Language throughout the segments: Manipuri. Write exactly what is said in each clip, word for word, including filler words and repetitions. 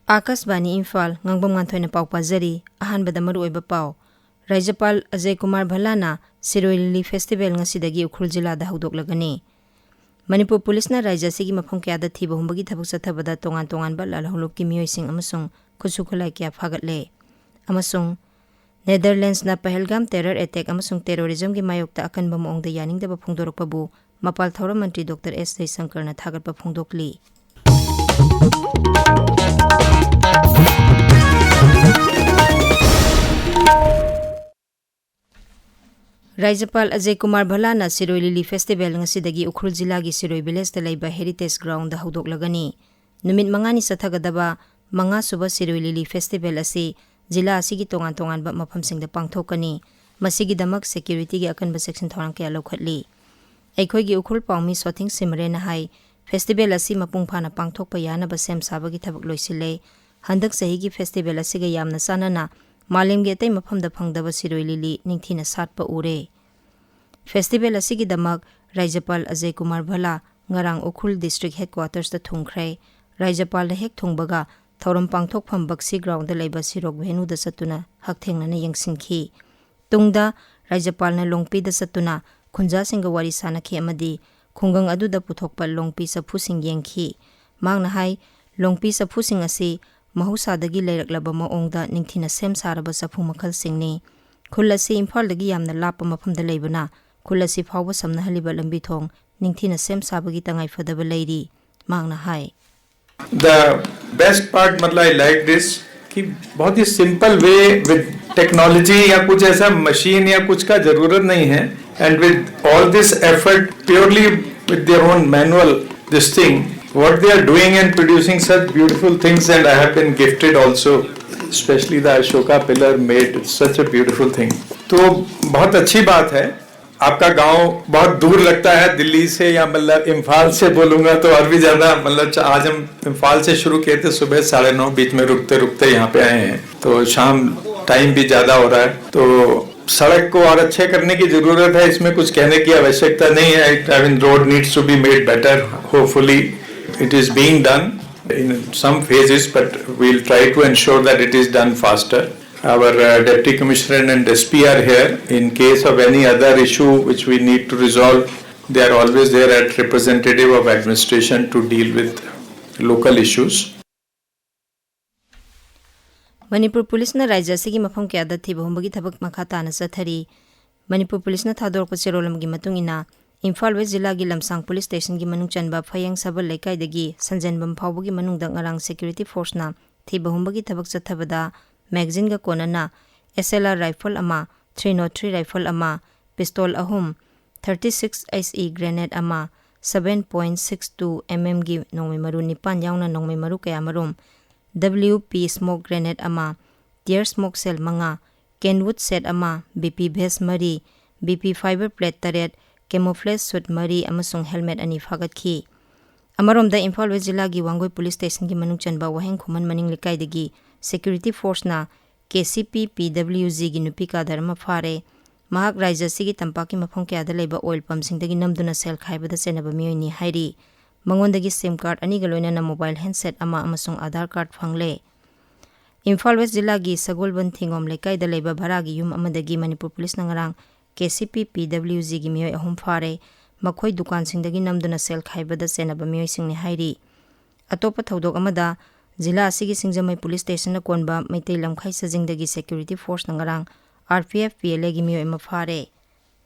ꯑꯥꯀꯥꯁꯕꯥꯅꯤ ꯏꯝꯐꯥꯜ, ꯉꯥꯡꯕꯝ ꯉꯥꯟꯊꯣꯏꯅ ꯄꯥꯎ ꯄꯥꯖꯔꯤ꯫ ꯑꯍꯥꯟꯕꯗ ꯃꯔꯨꯑꯣꯏꯕ ꯄꯥꯎ꯫ ꯔꯥꯖ꯭ꯌꯄꯥꯜ ꯑꯖꯌ ꯀꯨꯃꯥꯔ ꯚꯜꯂꯥꯅ ꯁꯤꯔꯣꯏ ꯂꯤꯂꯤ ꯐꯦꯁꯇꯤꯚꯦꯜ ꯉꯁꯤꯗꯒꯤ ꯎꯈ꯭ꯔꯨꯜ ꯖꯤꯂꯥꯗ ꯍꯧꯗꯣꯛꯂꯒꯅꯤ꯫ ꯃꯅꯤꯄꯨꯔ ꯄꯨꯂꯤꯁꯅ ꯔꯥꯖ꯭ꯌ ꯑꯁꯤꯒꯤ ꯃꯐꯝ ꯀꯌꯥꯗ ꯊꯤꯕ ꯍꯨꯝꯕꯒꯤ ꯊꯕꯛ ꯆꯠꯊꯕꯗ ꯇꯣꯉꯥꯟ ꯇꯣꯉꯥꯟꯕ ꯂꯥꯜꯍꯧꯂꯨꯞꯀꯤ ꯃꯤꯑꯣꯏꯁꯤꯡ ꯑꯃꯁꯨꯡ ꯈꯨꯠꯁꯨ ꯈꯨꯠꯂꯥꯏ ꯀꯌꯥ ꯐꯥꯒꯠꯂꯦ꯫ ꯑꯃꯁꯨꯡ ꯅꯦꯗꯔꯂꯦꯟꯗꯁꯅ ꯄꯍꯜꯒꯥꯝ ꯇꯦꯔꯔ ꯑꯦꯇꯦꯛ ꯑꯃꯁꯨꯡ ꯇꯦꯔꯣꯔꯤꯖꯝꯒꯤ ꯃꯥꯌꯣꯛꯇ ꯑꯀꯟꯕ ꯃꯑꯣꯡꯗ ꯌꯥꯅꯤꯡꯗꯕ ꯐꯣꯡꯗꯣꯔꯛꯄꯕꯨ ꯃꯄꯥꯜ ꯊꯧꯔꯝ ꯃꯟꯇ꯭ꯔꯤ ꯗꯣꯛꯇꯔ ꯑꯦꯁ ꯖꯌꯁꯪꯀꯔꯅ ꯊꯥꯒꯠꯄ ꯐꯣꯡꯗꯣꯛꯂꯤ꯫ ꯔꯥꯖ꯭ꯌꯄꯥꯜ ꯑꯖꯌ ꯀꯨꯃꯥꯔ ꯚꯜꯂꯥꯅ ꯁꯤꯔꯣꯏ ꯂꯤꯂꯤ ꯐꯦꯁꯇꯤꯚꯦꯜ ꯉꯁꯤꯗꯒꯤ ꯎꯈ꯭ꯔꯨꯜ ꯖꯤꯂꯥꯒꯤ ꯁꯤꯔꯣꯏ ꯚꯤꯂꯦꯖꯇ ꯂꯩꯕ ꯍꯦꯔꯤꯇꯦꯖ ꯒ꯭ꯔꯥꯎꯟꯗ ꯍꯧꯗꯣꯛꯂꯒꯅꯤ꯫ ꯅꯨꯃꯤꯠ ꯃꯉꯥꯅꯤ ꯆꯠꯊꯒꯗꯕ ꯃꯉꯥꯁꯨꯕ ꯁꯤꯔꯣꯏ ꯂꯤꯂꯤ ꯐꯦꯁꯇꯤꯚꯦꯜ ꯑꯁꯤ ꯖꯤꯂꯥ ꯑꯁꯤꯒꯤ ꯇꯣꯉꯥꯟ ꯇꯣꯉꯥꯟꯕ ꯃꯐꯝꯁꯤꯡꯗ ꯄꯥꯡꯊꯣꯛꯀꯅꯤ꯫ ꯃꯁꯤꯒꯤꯗꯃꯛ ꯁꯦꯀ꯭ꯌꯨꯔꯤꯇꯤꯒꯤ ꯑꯀꯟꯕ ꯆꯦꯛꯁꯤꯟ ꯊꯧꯔꯥꯡ ꯀꯌꯥ ꯂꯧꯈꯠꯂꯤ꯫ ꯑꯩꯈꯣꯏꯒꯤ ꯎꯈ꯭ꯔꯨꯜ ꯄꯥꯎꯃꯤ ꯁꯣꯊꯤꯡ ꯁꯤꯃꯔꯦꯟꯅ ꯍꯥꯏ, ꯐꯦꯁꯇꯤꯚꯦꯜ ꯑꯁꯤ ꯃꯄꯨꯡ ꯐꯥꯅ ꯄꯥꯡꯊꯣꯛꯄ ꯌꯥꯅꯕ ꯁꯦꯝ ꯁꯥꯕꯒꯤ ꯊꯕꯛ ꯂꯣꯏꯁꯤꯜꯂꯦ꯫ ꯍꯟꯗꯛ ꯆꯍꯤꯒꯤ ꯐꯦꯁꯇꯤꯚꯦꯜ ꯑꯁꯤꯒ ꯌꯥꯝꯅ ꯆꯥꯟꯅꯅ ꯃꯥꯂꯦꯝꯒꯤ ꯑꯇꯩ ꯃꯐꯝꯗ ꯐꯪꯗꯕ ꯁꯤꯔꯣꯏ ꯂꯤꯂꯤ ꯅꯤꯡꯊꯤꯅ ꯁꯥꯠꯄ ꯎꯔꯦ꯫ ꯐꯦꯁꯇꯤꯚꯦꯜ ꯑꯁꯤꯒꯤꯗꯃꯛ ꯔꯥꯖ꯭ꯌꯄꯥꯜ ꯑꯖꯌ ꯀꯨꯃꯥꯔ ꯚꯜꯂꯥ ꯉꯔꯥꯡ ꯎꯈ꯭ꯔꯨꯜ ꯗꯤꯁꯇ꯭ꯔꯤꯛ ꯍꯦꯗꯀ꯭ꯋꯥꯇꯔꯁꯇ ꯊꯨꯡꯈ꯭ꯔꯦ꯫ ꯔꯥꯖ꯭ꯌꯄꯥꯜꯅ ꯍꯦꯛ ꯊꯨꯡꯕꯒ ꯊꯧꯔꯝ ꯄꯥꯡꯊꯣꯛꯐꯝ ꯕꯛꯁꯤ ꯒ꯭ꯔꯥꯎꯟꯗ ꯂꯩꯕ ꯁꯤꯔꯣꯛ ꯚꯦꯅꯨꯗ ꯆꯠꯇꯨꯅ ꯍꯛꯊꯦꯡꯅꯅ ꯌꯦꯡꯁꯤꯟꯈꯤ꯫ ꯇꯨꯡꯗ ꯔꯥꯖ꯭ꯌꯄꯥꯜꯅ ꯂꯣꯡꯄꯤꯗ ꯆꯠꯇꯨꯅ ꯈꯨꯟꯖꯥꯁꯤꯡꯒ ꯋꯥꯔꯤ ꯁꯥꯅꯈꯤ ꯑꯃꯗꯤ ꯈꯨꯡꯒꯪ ꯑꯗꯨꯗ ꯄꯨꯊꯣꯛꯄ ꯂꯣꯡꯄꯤ ꯆꯐꯨꯁꯤꯡ ꯌꯦꯡꯈꯤ꯫ ꯃꯍꯥꯛꯅ ꯍꯥꯏ, ꯂꯣꯡꯄꯤ ꯆꯐꯨꯁꯤꯡ ꯑꯁꯤ ꯃꯍꯧꯁꯥꯗꯒꯤ ꯂꯩꯔꯛꯂꯕ ꯃꯑꯣꯡꯗ ꯅꯤꯡꯊꯤꯅ ꯁꯦꯝ ꯁꯥꯔꯕ ꯆꯐꯨ ꯃꯈꯜꯁꯤꯡꯅꯤ꯫ ꯈꯨꯜ ꯑꯁꯤ ꯏꯝꯐꯥꯜꯗꯒꯤ ꯌꯥꯝꯅ ꯂꯥꯞꯄ ꯃꯐꯝꯗ ꯂꯩꯕꯅ ꯈꯨꯜ ꯑꯁꯤ ꯐꯥꯎꯕ ꯁꯝꯅꯍꯜꯂꯤꯕ ꯂꯝꯕꯤ ꯊꯣꯡ ꯅꯤꯡꯊꯤꯅ ꯁꯦꯝ ꯁꯥꯕꯒꯤ ꯇꯉꯥꯏꯐꯗꯕ ꯂꯩꯔꯤ, ꯃꯍꯥꯛꯅ ꯍꯥꯏ꯫ The best part, मतलब, I like this कि बहुत ही simple way with technology या कुछ ऐसा मशीन या कुछ का जरूरत नहीं है, and with all this effort, purely with their own manual, this thing, what they are doing and producing such beautiful things, and I have been gifted also, especially the Ashoka pillar made such a beautiful thing. तो बहुत अच्छी बात है। आपका गांव बहुत दूर लगता है दिल्ली से, या मतलब इम्फाल से बोलूंगा तो और भी ज्यादा, मतलब, आज हम इम्फाल से शुरू किए थे, सुबह साढ़े नौ, बीच में रुकते रुकते यहाँ पे आए हैं, तो शाम टाइम भी ज्यादा हो रहा है। तो सड़क को और अच्छे करने की जरूरत है, इसमें कुछ कहने की आवश्यकता नहीं है। I mean, road needs to be made better, hopefully it is being done. In some phases, but we'll try to ensure that it is done faster. Our uh, Deputy Commissioner and S P are here. In case of any other issue which we need to resolve, they are always there at representative of administration to deal with local issues. Manipur ꯄꯨꯂꯤꯁꯅ ꯔꯥꯖ꯭ꯌ ꯑꯁꯤꯒꯤ ꯃꯐꯝ ꯀꯌꯥꯗ ꯊꯤꯕ ꯍꯨꯝꯕꯒꯤ ꯊꯕꯛ ꯃꯈꯥ ꯇꯥꯅ ꯆꯠꯊꯔꯤ꯫ ꯃꯅꯤꯄꯨꯔ ꯄꯨꯂꯤꯁꯅ ꯊꯥꯗꯣꯔꯛꯄ ꯆꯦꯔꯣꯜ ꯑꯃꯒꯤ ꯃꯇꯨꯡ ꯏꯟꯅ, ꯏꯝꯐꯥꯜ ꯋꯦꯁ ꯖꯤꯂꯥꯒꯤ ꯂꯝꯁꯥꯡ ꯄꯨꯂꯤꯁ ꯁ꯭ꯇꯦꯁꯟꯒꯤ ꯃꯅꯨꯡ ꯆꯟꯕ ꯐꯌꯦꯡ ꯁꯕꯜ ꯂꯩꯀꯥꯏꯗꯒꯤ ꯁꯟꯖꯦꯟꯕꯝ ꯐꯥꯎꯕꯒꯤ ꯃꯅꯨꯡꯗ ꯉꯔꯥꯡ ꯁꯦꯀ꯭ꯌꯨꯔꯤꯇꯤ ꯐꯣꯔꯁꯅ ꯊꯤꯕ ꯍꯨꯝꯕꯒꯤ ꯊꯕꯛ ꯆꯠꯊꯕꯗ ꯃꯦꯒꯥꯖꯤꯟꯒ ꯀꯣꯟꯅꯅ ꯑꯦꯁ ꯑꯦꯜ ꯑꯥꯔ ꯔꯥꯏꯐꯜ ꯑꯃ, ꯊ꯭ꯔꯤ ꯅꯣꯠ ꯊ꯭ꯔꯤ ꯔꯥꯏꯐꯜ ꯑꯃ, ꯄꯤꯁꯇꯣꯜ ꯑꯍꯨꯝ, thirty six S E grenade ꯑꯃ, seven point six two M ꯑꯦꯝꯒꯤ ꯅꯣꯡꯃꯩ ꯃꯔꯨ ꯅꯤꯄꯥꯟ ꯌꯥꯎꯅ ꯅꯣꯡꯃꯩ ꯃꯔꯨ ꯀꯌꯥꯃꯔꯨꯝ, ꯗꯕ꯭ꯂꯤꯎ ꯄꯤ ꯁ꯭ꯃꯣꯛ ꯒ꯭ꯔꯦꯅꯦꯗ ꯑꯃ, ꯇꯤꯌꯔ ꯁ꯭ꯃꯣꯛ ꯁꯦꯜ ꯃꯉꯥ, ꯀꯦꯟꯋꯨꯗ ꯁꯦꯠ ꯑꯃ, ꯕꯤ ꯄꯤ ꯚꯦꯁ ꯃꯔꯤ, ꯕꯤ ꯄꯤ ꯐꯥꯏꯕꯔ ꯄ꯭ꯂꯦꯠ ꯇꯔꯦꯠ, ꯀꯦꯃꯣꯐ꯭ꯂꯦꯖ ꯁꯨꯠ ꯃꯔꯤ ꯑꯃꯁꯨꯡ ꯍꯦꯜꯃꯦꯠ ꯑꯅꯤ ꯐꯥꯒꯠꯈꯤ꯫ ꯑꯃꯔꯣꯝꯗ, ꯏꯝꯐꯥꯜ ꯋꯦꯁ ꯖꯤꯂꯥꯒꯤ ꯋꯥꯡꯒꯣꯏ ꯄꯨꯂꯤꯁ ꯁ꯭ꯇꯦꯁꯟꯒꯤ ꯃꯅꯨꯡ ꯆꯟꯕ ꯋꯥꯍꯦꯡ ꯈꯨꯃꯟ ꯃꯅꯤꯡ ꯂꯩꯀꯥꯏꯗꯒꯤ ꯁꯦꯀ꯭ꯌꯨꯔꯤꯇꯤ ꯐꯣꯔꯁꯅ ꯀꯦ ꯁꯤ ꯄꯤ ꯄꯤ ꯗꯕ꯭ꯂꯤꯎ ꯖꯤꯒꯤ ꯅꯨꯄꯤ ꯀꯥꯗꯔ ꯑꯃ ꯐꯥꯔꯦ꯫ ꯃꯍꯥꯛ ꯔꯥꯖ꯭ꯌ ꯑꯁꯤꯒꯤ ꯇꯝꯄꯥꯛꯀꯤ ꯃꯐꯝ ꯀꯌꯥꯗ ꯂꯩꯕ ꯑꯣꯏꯜ ꯄꯝꯁꯤꯡꯗꯒꯤ ꯅꯝꯗꯨꯅ ꯁꯦꯜ ꯈꯥꯏꯕꯗ ꯆꯦꯟꯅꯕ ꯃꯤꯑꯣꯏꯅꯤ ꯍꯥꯏꯔꯤ꯫ ꯃꯉꯣꯟꯗꯒꯤ ꯁꯤꯝ ꯀꯥꯔꯗ ꯑꯅꯤꯒ ꯂꯣꯏꯅꯅ ꯃꯣꯕꯥꯏꯜ ꯍꯦꯟꯗꯁꯦꯠ ꯑꯃ ꯑꯃꯁꯨꯡ ꯑꯥꯙꯥꯔ ꯀꯥꯔꯗ ꯐꯪꯂꯦ꯫ ꯏꯝꯐꯥꯜ ꯋꯦꯁ ꯖꯤꯂꯥꯒꯤ ꯁꯒꯣꯜꯕꯟ ꯊꯤꯡꯒꯣꯝ ꯂꯩꯀꯥꯏꯗ ꯂꯩꯕ ꯚꯔꯥꯒꯤ ꯌꯨꯝ ꯑꯃꯗꯒꯤ ꯃꯅꯤꯄꯨꯔ ꯄꯨꯂꯤꯁꯅ ꯉꯔꯥꯡ ꯀꯦ ꯁꯤ ꯄꯤ ꯄꯤ ꯗꯕ꯭ꯂꯤꯎ ꯖꯤꯒꯤ ꯃꯤꯑꯣꯏ ꯑꯍꯨꯝ ꯐꯥꯔꯦ꯫ ꯃꯈꯣꯏ ꯗꯨꯀꯥꯟꯁꯤꯡꯗꯒꯤ ꯅꯝꯗꯨꯅ ꯁꯦꯜ ꯈꯥꯏꯕꯗ ꯆꯦꯟꯅꯕ ꯃꯤꯑꯣꯏꯁꯤꯡꯅꯤ ꯍꯥꯏꯔꯤ꯫ ꯑꯇꯣꯞꯄ ꯊꯧꯗꯣꯛ ꯑꯃꯗ, ꯖꯤꯂꯥ ꯑꯁꯤꯒꯤ ꯁꯤꯡꯖꯃꯩ ꯄꯨꯂꯤꯁ ꯁ꯭ꯇꯦꯁꯟꯅ ꯀꯣꯟꯕ ꯃꯩꯇꯩ ꯂꯝꯈꯥꯏ ꯁꯖꯤꯡꯗꯒꯤ ꯁꯦꯀ꯭ꯌꯨꯔꯤꯇꯤ ꯐꯣꯔꯁꯅ ꯉꯔꯥꯡ R P F P L ꯑꯦꯒꯤ ꯃꯤꯑꯣꯏ ꯑꯃ ꯐꯥꯔꯦ꯫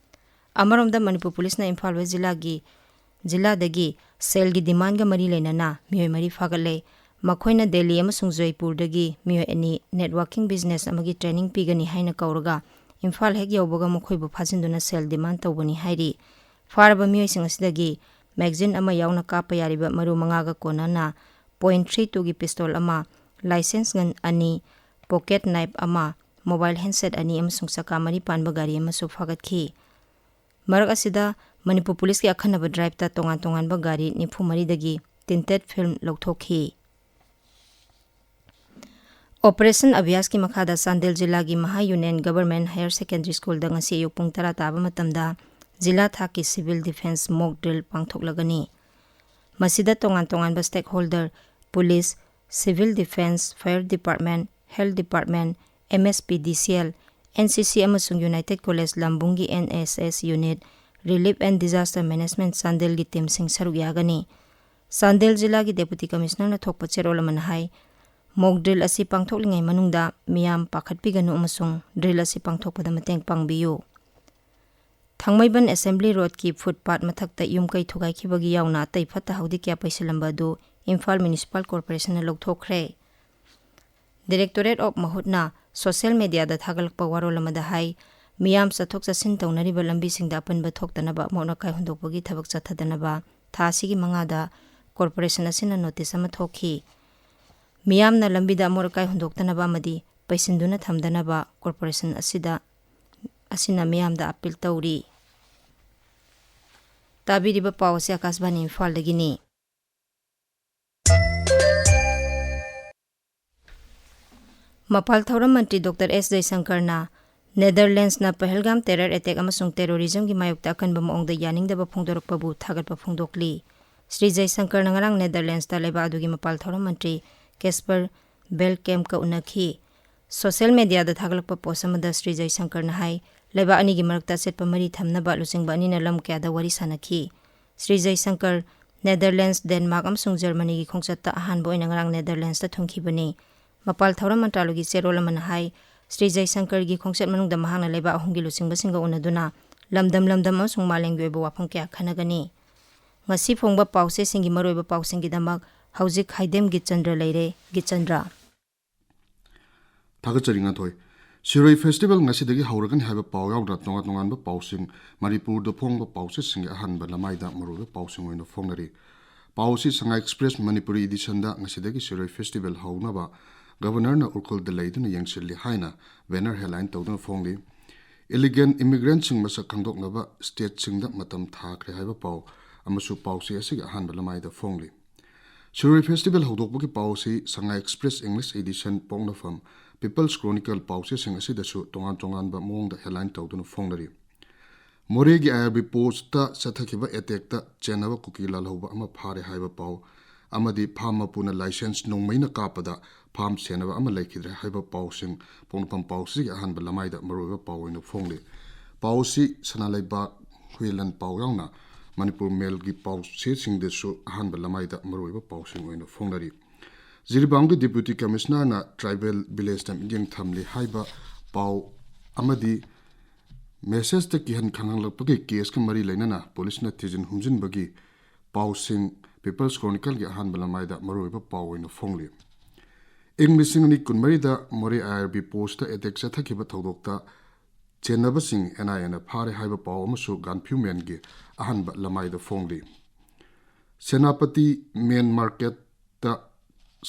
ꯑꯃꯔꯣꯝꯗ, ꯃꯅꯤꯄꯨꯔ ꯄꯨꯂꯤꯁꯅ ꯏꯝꯐꯥꯜ ꯋꯦꯁ ꯖꯤꯂꯥꯒꯤ, ꯖꯤꯂꯥꯗꯒꯤ ꯁꯦꯜꯒꯤ ꯗꯤꯃꯥꯟꯒ ꯃꯔꯤ ꯂꯩꯅꯅ ꯃꯤꯑꯣꯏ ꯃꯔꯤ ꯐꯥꯒꯠꯂꯦ꯫ ꯃꯈꯣꯏꯅ ꯗꯦꯜꯂꯤ ꯑꯃꯁꯨꯡ ꯖꯣꯏꯄꯨꯔꯗꯒꯤ ꯃꯤꯑꯣꯏ ꯑꯅꯤ ꯅꯦꯠꯋꯥꯔꯀꯤꯡ ꯕꯤꯖꯤꯅꯦꯁ ꯑꯃꯒꯤ ꯇ꯭ꯔꯦꯅꯤꯡ ꯄꯤꯒꯅꯤ ꯍꯥꯏꯅ ꯀꯧꯔꯒ ꯏꯝꯐꯥꯜ ꯍꯦꯛ ꯌꯧꯕꯒ ꯃꯈꯣꯏꯕꯨ ꯐꯥꯖꯤꯟꯗꯨꯅ ꯁꯦꯜ ꯗꯤꯃꯥꯟ ꯇꯧꯕꯅꯤ ꯍꯥꯏꯔꯤ꯫ ꯐꯥꯔꯕ ꯃꯤꯑꯣꯏꯁꯤꯡ ꯑꯁꯤꯗꯒꯤ ꯃꯦꯒꯥꯖꯤꯟ ꯑꯃ ꯌꯥꯎꯅ ꯀꯥꯞꯄ ꯌꯥꯔꯤꯕ ꯃꯔꯨ ꯃꯉꯥꯒ ꯀꯣꯟꯅꯅ ꯄꯣꯏꯟꯠ ꯊ꯭ꯔꯤ ꯇꯨꯒꯤ ꯄꯤꯁꯇꯣꯜ ꯑꯃ, ꯂꯥꯏꯁꯦꯟꯁ ꯒꯟ ꯑꯅꯤ, ꯄꯣꯀꯦꯠ ꯅꯥꯏꯐ ꯑꯃ, ꯃꯣꯕꯥꯏꯜ ꯍꯦꯟꯗꯁꯦꯠ ꯑꯅꯤ ꯑꯃꯁꯨꯡ ꯆꯀꯥ ꯃꯔꯤ ꯄꯥꯟꯕ ꯒꯥꯔꯤ ꯑꯃꯁꯨ ꯐꯥꯒꯠꯈꯤ꯫ ꯃꯔꯛ ꯑꯁꯤꯗ, ꯃꯅꯤꯄꯨꯔ ꯄꯨꯂꯤꯁꯀꯤ ꯑꯈꯟꯅꯕ ꯗ꯭ꯔꯥꯏꯚꯇ ꯇꯣꯉꯥꯟ ꯇꯣꯉꯥꯟꯕ ꯒꯥꯔꯤ ꯅꯤꯐꯨ ꯃꯔꯤꯗꯒꯤ ꯇꯤꯟꯇꯦꯗ ꯐꯤꯜꯝ ꯂꯧꯊꯣꯛꯈꯤ꯫ ꯑꯣꯄꯔꯦꯁꯟ ꯑꯚꯤꯌꯥꯁꯀꯤ ꯃꯈꯥꯗ ꯆꯥꯟꯗꯦꯜ ꯖꯤꯂꯥꯒꯤ ꯃꯍꯥ ꯌꯨꯅꯤꯌꯟ ꯒꯚꯔꯟꯃꯦꯟꯠ ꯍꯥꯌꯔ ꯁꯦꯀꯦꯟꯗꯔꯤ ꯁ꯭ꯀꯨꯜꯗ ꯉꯁꯤ ꯑꯌꯨꯛ ꯄꯨꯡ ꯇꯔꯥ ꯇꯥꯕ ꯃꯇꯝꯗ ꯖꯤꯂꯥ ꯊꯥꯛꯀꯤ ꯁꯤꯚꯤꯜ ꯗꯤꯐꯦꯟꯁ ꯃꯣꯛ ꯗ꯭ꯔꯤꯜ ꯄꯥꯡꯊꯣꯛꯂꯒꯅꯤ꯫ ꯃꯁꯤꯗ ꯇꯣꯉꯥꯟ ꯇꯣꯉꯥꯟꯕ stakeholder Police, Civil Defence, Fire Department, Health Department, M S P D C L, N C C ꯑꯃꯁꯨꯡ United College ꯂꯝꯕꯨꯡꯒꯤ N S S unit, Relief and Disaster Management ꯆꯥꯟꯗꯦꯜꯒꯤ teamꯁꯤꯡ ꯁꯔꯨꯛ ꯌꯥꯒꯅꯤ꯫ ꯆꯥꯟꯗꯦꯜ ꯖꯤꯂꯥꯒꯤ Deputy Commissionerꯅ ꯊꯣꯛꯄ ꯆꯦꯔꯣꯜ ꯑꯃꯅ ꯍꯥꯏ, mock drill ꯑꯁꯤ ꯄꯥꯡꯊꯣꯛꯂꯤꯉꯩ ꯃꯅꯨꯡꯗ ꯃꯤꯌꯥꯝ ꯄꯥꯈꯠꯄꯤꯒꯅꯨ ꯑꯃꯁꯨꯡ drill ꯑꯁꯤ ꯄꯥꯡꯊꯣꯛꯄꯗ ꯃꯇꯦꯡ ꯄꯥꯡꯕꯤꯌꯨ꯫ ꯊꯥꯡꯃꯩꯕꯟ Assembly Roadꯀꯤ footpath ꯃꯊꯛꯇ ꯌꯨꯝ ꯀꯩ ꯊꯨꯒꯥꯏꯈꯤꯕꯒꯤ ꯌꯥꯎꯅ ꯑꯇꯩ ꯐꯠꯇ ꯍꯥꯎꯗꯤ ꯀꯌꯥ ꯄꯩꯁꯤꯜꯂꯝꯕ ꯑꯗꯨ Imphal Municipal Corporationꯅ ꯂꯧꯊꯣꯛꯈ꯭ꯔꯦ꯫ Directorate of ꯃꯍꯨꯠꯅ social mediaꯗ ꯊꯥꯒꯠꯂꯛꯄ ꯋꯥꯔꯣꯜ ꯑꯃꯗ ꯍꯥꯏ, ꯃꯤꯌꯥꯝ ꯆꯠꯊꯣꯛ ꯆꯠꯁꯤꯟ ꯇꯧꯅꯔꯤꯕ ꯂꯝꯕꯤꯁꯤꯡꯗ ꯑꯄꯟꯕ ꯊꯣꯛꯇꯅꯕ ꯑꯃꯣꯠ ꯑꯀꯥꯏ ꯍꯨꯟꯗꯣꯛꯄꯒꯤ ꯊꯕꯛ ꯆꯠꯊꯗꯅꯕ ꯊꯥ ꯑꯁꯤꯒꯤ ꯃꯉꯥꯗ corporation ꯑꯁꯤꯅ notice ꯑꯃ ꯊꯣꯛꯈꯤ꯫ ꯃꯤꯌꯥꯝꯅ ꯂꯝꯕꯤꯗ ꯑꯃꯣꯠ ꯑꯀꯥꯏ ꯍꯨꯟꯗꯣꯛꯇꯅꯕ ꯑꯃꯗꯤ ꯄꯩꯁꯤꯟꯗꯨꯅ ꯊꯝꯗꯅꯕ corporation ꯑꯁꯤꯗ, ꯑꯁꯤꯅ ꯃꯤꯌꯥꯝꯗ appeal ꯇꯧꯔꯤ꯫ ꯇꯥꯕꯤꯔꯤꯕ ꯄꯥꯎ ꯑꯁꯤ ꯑꯀꯥꯁꯕꯥꯅꯤ ꯏꯝꯐꯥꯜꯗꯒꯤꯅꯤ꯫ ꯃꯄꯥꯜ ꯊꯧꯔꯝ ꯃꯟꯇ꯭ꯔꯤ Doctor S ꯖꯌꯁꯪꯀꯔꯅ Netherlandsꯅ ꯄꯍꯜꯒꯥꯝ terror attack ꯑꯃꯁꯨꯡ terrorismꯒꯤ ꯃꯥꯌꯣꯛꯇ ꯑꯀꯟꯕ ꯃꯑꯣꯡꯗ ꯌꯥꯅꯤꯡꯗꯕ ꯐꯣꯡꯗꯣꯔꯛꯄꯕꯨ ꯊꯥꯒꯠꯄ ꯐꯣꯡꯗꯣꯛꯂꯤ꯫ ꯁ꯭ꯔꯤ ꯖꯌꯁꯪꯀꯔꯅ ꯉꯔꯥꯡ Netherlandsꯇ ꯂꯩꯕꯥꯛ ꯑꯗꯨꯒꯤ ꯃꯄꯥꯜ ꯊꯧꯔꯝ ꯃꯟꯇ꯭ꯔꯤ Casper Belkampꯀ ꯎꯅꯈꯤ꯫ Social mediaꯗ ꯊꯥꯒꯠꯂꯛꯄ post ꯑꯃꯗ ꯁ꯭ꯔꯤ ꯖꯌꯁꯪꯀꯔꯅ ꯍꯥꯏ, ꯂꯩꯕꯥꯛ ꯑꯅꯤꯒꯤ ꯃꯔꯛꯇ ꯑꯆꯦꯠꯄ ꯃꯔꯤ ꯊꯝꯅꯕ ꯂꯨꯆꯤꯡꯕ ꯑꯅꯤꯅ ꯂꯝ ꯀꯌꯥꯗ ꯋꯥꯔꯤ ꯁꯥꯅꯈꯤ꯫ ꯁ꯭ꯔꯤ ꯖꯌꯁꯪꯀꯔ Netherlands, Denmark ꯑꯃꯁꯨꯡ Germanyꯒꯤ ꯈꯣꯡꯆꯠꯇ ꯑꯍꯥꯟꯕ ꯑꯣꯏꯅ ꯉꯔꯥꯡ Netherlandsꯇ ꯊꯨꯡꯈꯤꯕꯅꯤ꯫ ꯃꯄꯥꯜ ꯊꯧꯔꯝ ꯃꯟꯇ꯭ꯔꯥꯂꯣꯏꯒꯤ ꯆꯦꯔꯣꯜ ꯑꯃꯅ ꯍꯥꯏ, ꯁ꯭ꯔꯤ ꯖꯌꯁꯪꯀꯔꯒꯤ ꯈꯣꯡꯆꯠ ꯃꯅꯨꯡꯗ ꯃꯍꯥꯛꯅ ꯂꯩꯕꯥꯛ ꯑꯍꯨꯝꯒꯤ ꯂꯨꯆꯤꯡꯕꯁꯤꯡꯒ ꯎꯅꯗꯨꯅ ꯂꯝꯗꯝ ꯂꯝꯗꯝ ꯑꯃꯁꯨꯡ ꯃꯥꯂꯦꯝꯒꯤ ꯑꯣꯏꯕ ꯋꯥꯐꯝ ꯀꯌꯥ ꯈꯟꯅꯒꯅꯤ꯫ ꯉꯁꯤ ꯐꯣꯡꯕ ꯄꯥꯎꯆꯦꯁꯤꯡꯒꯤ ꯃꯔꯨꯑꯣꯏꯕ ꯄꯥꯎꯁꯤꯡꯒꯤꯗꯃꯛ ꯍꯧꯖꯤꯛ ꯍꯥꯏꯗꯦꯝ ꯒꯤꯆꯟꯗ꯭ꯔ ꯂꯩꯔꯦ꯫ ꯒꯤꯆꯟꯗ꯭ꯔ꯫ ꯊꯥꯒꯠꯆꯔꯤ ꯉꯥꯟꯊꯣꯏ꯫ ꯁꯤꯔꯣꯏ festival ꯉꯁꯤꯗꯒꯤ ꯍꯧꯔꯒꯅꯤ ꯍꯥꯏꯕ ꯄꯥꯎ ꯌꯥꯎꯗꯅ ꯇꯣꯉꯥꯟ ꯇꯣꯉꯥꯟꯕ ꯄꯥꯎꯁꯤꯡ ꯃꯅꯤꯄꯨꯔꯗ ꯐꯣꯡꯕ ꯄꯥꯎꯆꯦꯁꯤꯡꯒꯤ ꯑꯍꯥꯟꯕ ꯂꯃꯥꯏꯗ ꯃꯔꯨꯑꯣꯏꯕ ꯄꯥꯎꯁꯤꯡ ꯑꯣꯏꯅ ꯐꯣꯡꯅꯔꯤ꯫ ꯄꯥꯎ ꯑꯁꯤ ꯁꯉꯥꯏ Express ꯃꯅꯤꯄꯨꯔꯤ editionꯗ ꯉꯁꯤꯗꯒꯤ ꯁꯤꯔꯣꯏ festival ꯍꯧꯅꯕ Governorꯅ ꯎꯔꯈꯨꯜꯗ ꯂꯩꯗꯨꯅ ꯌꯦꯡꯁꯤꯜꯂꯤ ꯍꯥꯏꯅ banner headline ꯇꯧꯗꯨꯅ ꯐꯣꯡꯂꯤ꯫ Illegal immigrantꯁꯤꯡ ꯃꯁꯛ ꯈꯪꯗꯣꯛꯅꯕ stateꯁꯤꯡꯗ ꯃꯇꯝ ꯊꯥꯈ꯭ꯔꯦ ꯍꯥꯏꯕ ꯄꯥꯎ ꯑꯃꯁꯨ ꯄꯥꯎꯆꯦ ꯑꯁꯤꯒꯤ ꯑꯍꯥꯟꯕ ꯂꯃꯥꯏꯗ ꯐꯣꯡꯂꯤ꯫ ꯁꯤꯔꯣꯏ festival ꯍꯧꯗꯣꯛꯄꯒꯤ ꯄꯥꯎ ꯑꯁꯤ ꯁꯉꯥꯏ Express English edition, ꯄꯣꯛꯅꯐꯝ, People's Chronicle ꯄꯥꯎꯆꯦꯁꯤꯡ ꯑꯁꯤꯗꯁꯨ ꯇꯣꯉꯥꯟ ꯇꯣꯉꯥꯟꯕ ꯃꯑꯣꯡꯗ headline ꯇꯧꯗꯨꯅ ꯐꯣꯡꯅꯔꯤ꯫ ꯃꯣꯔꯦꯒꯤ I R B postꯇ ꯆꯠꯊꯈꯤꯕ attackꯇ ꯆꯦꯟꯅꯕ ꯀꯨꯀꯤ ꯂꯥꯜꯍꯧꯕ ꯑꯃ ꯐꯥꯔꯦ ꯍꯥꯏꯕ ꯄꯥꯎ, ꯑꯃꯗꯤ ꯐꯥꯝ ꯃꯄꯨꯅ ꯂꯥꯏꯁꯦꯟꯁ ꯅꯣꯡꯃꯩꯅ ꯀꯥꯞꯄꯗ ꯐꯥꯝ ꯁꯦꯟꯅꯕ ꯑꯃ ꯂꯩꯈꯤꯗ꯭ꯔꯦ ꯍꯥꯏꯕ ꯄꯥꯎꯁꯤꯡ ꯄꯣꯛꯅꯐꯝ ꯄꯥꯎꯆꯦꯒꯤ ꯑꯍꯥꯟꯕ ꯂꯃꯥꯏꯗ ꯃꯔꯨꯑꯣꯏꯕ ꯄꯥꯎ ꯑꯣꯏꯅ ꯐꯣꯡꯂꯤ꯫ ꯄꯥꯎ ꯑꯁꯤ ꯁꯅꯥ ꯂꯩꯕꯥꯛ, ꯍꯨꯏꯂꯟ ꯄꯥꯎ ꯌꯥꯎꯅ ꯃꯅꯤꯄꯨꯔ ꯃꯦꯜꯒꯤ ꯄꯥꯎꯆꯦꯁꯤꯡꯗꯁꯨ ꯑꯍꯥꯟꯕ ꯂꯃꯥꯏꯗ ꯃꯔꯨꯑꯣꯏꯕ ꯄꯥꯎꯁꯤꯡ ꯑꯣꯏꯅ ꯐꯣꯡꯅꯔꯤ꯫ ꯖꯤꯔꯤꯕꯥꯝꯒꯤ ꯗꯤꯄ꯭ꯌꯨꯇꯤ ꯀꯃꯤꯁꯅꯔꯅ ꯇ꯭ꯔꯥꯏꯕꯦꯜ ꯚꯤꯂꯦꯖꯇ ꯃꯤꯠꯌꯦꯡ ꯊꯝꯂꯤ ꯍꯥꯏꯕ ꯄꯥꯎ ꯑꯃꯗꯤ ꯃꯦꯁꯦꯖꯇ ꯀꯤꯍꯟ ꯈꯪꯍꯜꯂꯛꯄꯒꯤ ꯀꯦꯁꯀ ꯃꯔꯤ ꯂꯩꯅꯅ ꯄꯨꯂꯤꯁꯅ ꯊꯤꯖꯤꯟ ꯍꯨꯝꯖꯤꯟꯕꯒꯤ ꯄꯥꯎꯁꯤꯡ ꯄꯤꯄꯜꯁ ꯀ꯭ꯔꯣꯅꯤꯀꯜꯒꯤ ꯑꯍꯥꯟꯕ ꯂꯃꯥꯏꯗ ꯃꯔꯨꯑꯣꯏꯕ ꯄꯥꯎ ꯑꯣꯏꯅ ꯐꯣꯡꯂꯤ꯫ ꯏꯪ ꯂꯤꯁꯤꯡ ꯑꯅꯤ ꯀꯨꯟꯃꯔꯤꯗ Moreh I R B post attack ꯆꯠꯊꯈꯤꯕ ꯊꯧꯗꯣꯛꯇ ꯆꯦꯟꯅꯕꯁꯤꯡ ꯑꯦꯟ ꯑꯥꯏ ꯑꯦꯅ ꯐꯥꯔꯦ ꯍꯥꯏꯕ ꯄꯥꯎ ꯑꯃꯁꯨ ꯒꯥꯟꯐ꯭ꯌꯨ ꯃꯦꯟꯒꯤ ꯑꯍꯥꯟꯕ ꯂꯃꯥꯏꯗ ꯐꯣꯡꯂꯤ꯫ ꯁꯦꯅꯥꯄꯇꯤ ꯃꯦꯟ ꯃꯥꯔꯀꯦꯠꯇ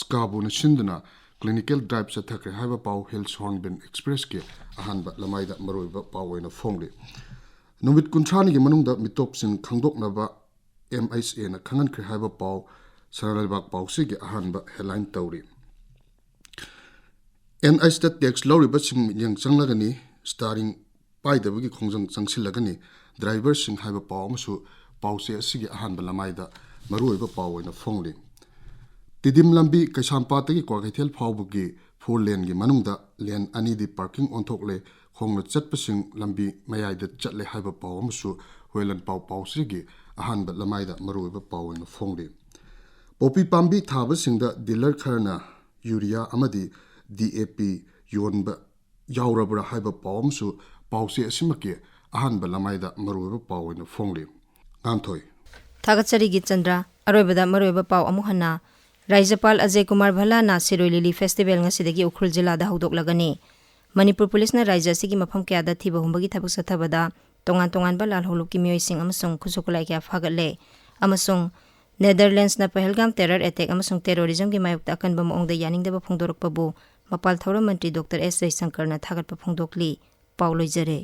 ꯁ꯭ꯀꯥꯕꯨꯅ ꯁꯤꯟꯗꯨꯅ ꯀ꯭ꯂꯤꯅꯤꯀꯦꯜ ꯗ꯭ꯔꯥꯏꯚ ꯆꯠꯊꯈ꯭ꯔꯦ ꯍꯥꯏꯕ ꯄꯥꯎ ꯍꯤꯜꯁ ꯍꯣꯔꯟꯕꯤꯜ ꯑꯦꯛꯁꯄ꯭ꯔꯦꯁꯀꯤ ꯑꯍꯥꯟꯕ ꯂꯃꯥꯏꯗ ꯃꯔꯨꯑꯣꯏꯕ ꯄꯥꯎ ꯑꯣꯏꯅ ꯐꯣꯡꯂꯤ꯫ ꯅꯨꯃꯤꯠ ꯀꯨꯟꯊ꯭ꯔꯥꯅꯤꯒꯤ ꯃꯅꯨꯡꯗ ꯃꯤꯇꯣꯞꯁꯤꯡ ꯈꯪꯗꯣꯛꯅꯕ ꯑꯦꯝ ꯑꯩꯆ ꯑꯦꯅ ꯈꯪꯍꯟꯈ꯭ꯔꯦ ꯍꯥꯏꯕ ꯄꯥꯎ ꯁꯅꯥ ꯂꯩꯕꯥꯛ ꯄꯥꯎꯆꯦꯒꯤ ꯑꯍꯥꯟꯕ ꯍꯦꯗꯂꯥꯏꯟ ꯇꯧꯔꯤ꯫ ꯑꯦꯟ ꯑꯩꯆꯇ ꯇꯦꯛꯁ ꯂꯧꯔꯤꯕꯁꯤꯡ ꯃꯤꯠꯌꯦꯡ ꯆꯪꯂꯒꯅꯤ, ꯁ꯭ꯇꯥꯔꯤꯡ ꯄꯥꯏꯗꯕꯒꯤ ꯈꯣꯡꯖꯪ ꯆꯪꯁꯤꯜꯂꯒꯅꯤ, ꯗ꯭ꯔꯥꯏꯚꯔꯁꯤꯡ ꯍꯥꯏꯕ ꯄꯥꯎ ꯑꯃꯁꯨ ꯄꯥꯎꯆꯦ ꯑꯁꯤꯒꯤ ꯑꯍꯥꯟꯕ ꯂꯃꯥꯏꯗ ꯃꯔꯨꯑꯣꯏꯕ ꯄꯥꯎ ꯑꯣꯏꯅ ꯐꯣꯡꯂꯤ꯫ ꯇꯤꯗꯤꯝ ꯂꯝꯕꯤ ꯀꯩꯁꯥꯝꯄꯥꯠꯇꯒꯤ ꯀ꯭ꯋꯥꯀꯩꯊꯦꯜ ꯐꯥꯎꯕꯒꯤ ꯐꯣꯔ ꯂꯦꯟꯒꯤ ꯃꯅꯨꯡꯗ ꯂꯦꯟ ꯑꯅꯤꯗꯤ ꯄꯥꯔꯀꯤꯡ ꯑꯣꯟꯊꯣꯛꯂꯦ, ꯈꯣꯡꯅ ꯆꯠꯄꯁꯤꯡ ꯂꯝꯕꯤ ꯃꯌꯥꯏꯗ ꯆꯠꯂꯦ ꯍꯥꯏꯕ ꯄꯥꯎ ꯑꯃꯁꯨ ꯍꯨꯏꯂꯟ ꯄꯥꯎ ꯄꯥꯎꯆꯦꯒꯤ ꯑꯍꯥꯟꯕ ꯂꯃꯥꯏꯗ ꯃꯔꯨꯑꯣꯏꯕ ꯄꯥꯎ ꯑꯣꯏꯅ ꯐꯣꯡꯂꯤ꯫ ꯄꯣꯄꯤ ꯄꯥꯝꯕꯤ ꯊꯥꯕꯁꯤꯡꯗ ꯗꯤꯂꯔ ꯈꯔꯅ ꯌꯨꯔꯤꯌꯥ ꯑꯃꯗꯤ ꯗꯤ ꯑꯦ ꯄꯤ ꯌꯣꯟꯕ ꯌꯥꯎꯔꯕ꯭ꯔꯥ ꯍꯥꯏꯕ ꯄꯥꯎ ꯑꯃꯁꯨ ꯄꯥꯎꯆꯦ ꯑꯁꯤꯃꯛꯀꯤ ꯑꯍꯥꯟꯕ ꯂꯃꯥꯏꯗ ꯃꯔꯨꯑꯣꯏꯕ ꯄꯥꯎ ꯑꯣꯏꯅ ꯐꯣꯡꯂꯤ꯫ ꯉꯥꯟꯊꯣꯏ꯫ ꯊꯥꯒꯠꯆꯔꯤ ꯒꯤꯆꯟꯗ꯭ꯔ꯫ ꯑꯔꯣꯏꯕꯗ ꯃꯔꯨꯑꯣꯏꯕ ꯄꯥꯎ ꯑꯃꯨꯛ ꯍꯟꯅ꯫ ꯔꯥꯖ꯭ꯌꯄꯥꯜ ꯑꯖꯌ ꯀꯨꯃꯥꯔ ꯚꯜꯂꯥꯅ ꯁꯤꯔꯣꯏ ꯂꯤꯂꯤ ꯐꯦꯁꯇꯤꯚꯦꯜ ꯉꯁꯤꯗꯒꯤ ꯎꯈ꯭ꯔꯨꯜ ꯖꯤꯂꯥꯗ ꯍꯧꯗꯣꯛꯂꯒꯅꯤ꯫ ꯃꯅꯤꯄꯨꯔ ꯄꯨꯂꯤꯁꯅ ꯔꯥꯖ꯭ꯌ ꯑꯁꯤꯒꯤ ꯃꯐꯝ ꯀꯌꯥꯗ ꯊꯤꯕ ꯍꯨꯝꯕꯒꯤ ꯊꯕꯛ ꯆꯠꯊꯕꯗ ꯇꯣꯉꯥꯟ ꯇꯣꯉꯥꯟꯕ ꯂꯥꯜꯍꯧꯂꯨꯞꯀꯤ ꯃꯤꯑꯣꯏꯁꯤꯡ ꯑꯃꯁꯨꯡ ꯈꯨꯠꯁꯨ ꯈꯨꯠꯂꯥꯏ ꯀꯌꯥ ꯐꯥꯒꯠꯂꯦ꯫ ꯑꯃꯁꯨꯡ ꯅꯦꯗꯔꯂꯦꯟꯁꯅ ꯄꯍꯜꯒꯥꯝ ꯇꯦꯔꯔ ꯑꯦꯇꯦꯛ ꯑꯃꯁꯨꯡ ꯇꯦꯔꯣꯔꯤꯖꯝꯒꯤ ꯃꯥꯌꯣꯛꯇ ꯑꯀꯟꯕ ꯃꯑꯣꯡꯗ ꯌꯥꯅꯤꯡꯗꯕ ꯐꯣꯡꯗꯣꯔꯛꯄꯕꯨ ꯃꯄꯥꯜ ꯊꯧꯔꯝ ꯃꯟꯇ꯭ꯔꯤ ꯗꯣꯛꯇꯔ ꯑꯦꯁ ꯖꯌꯁꯪꯀꯔꯅ ꯊꯥꯒꯠꯄ ꯐꯣꯡꯗꯣꯛꯂꯤ꯫ ꯄꯥꯎ ꯂꯣꯏꯖꯔꯦ꯫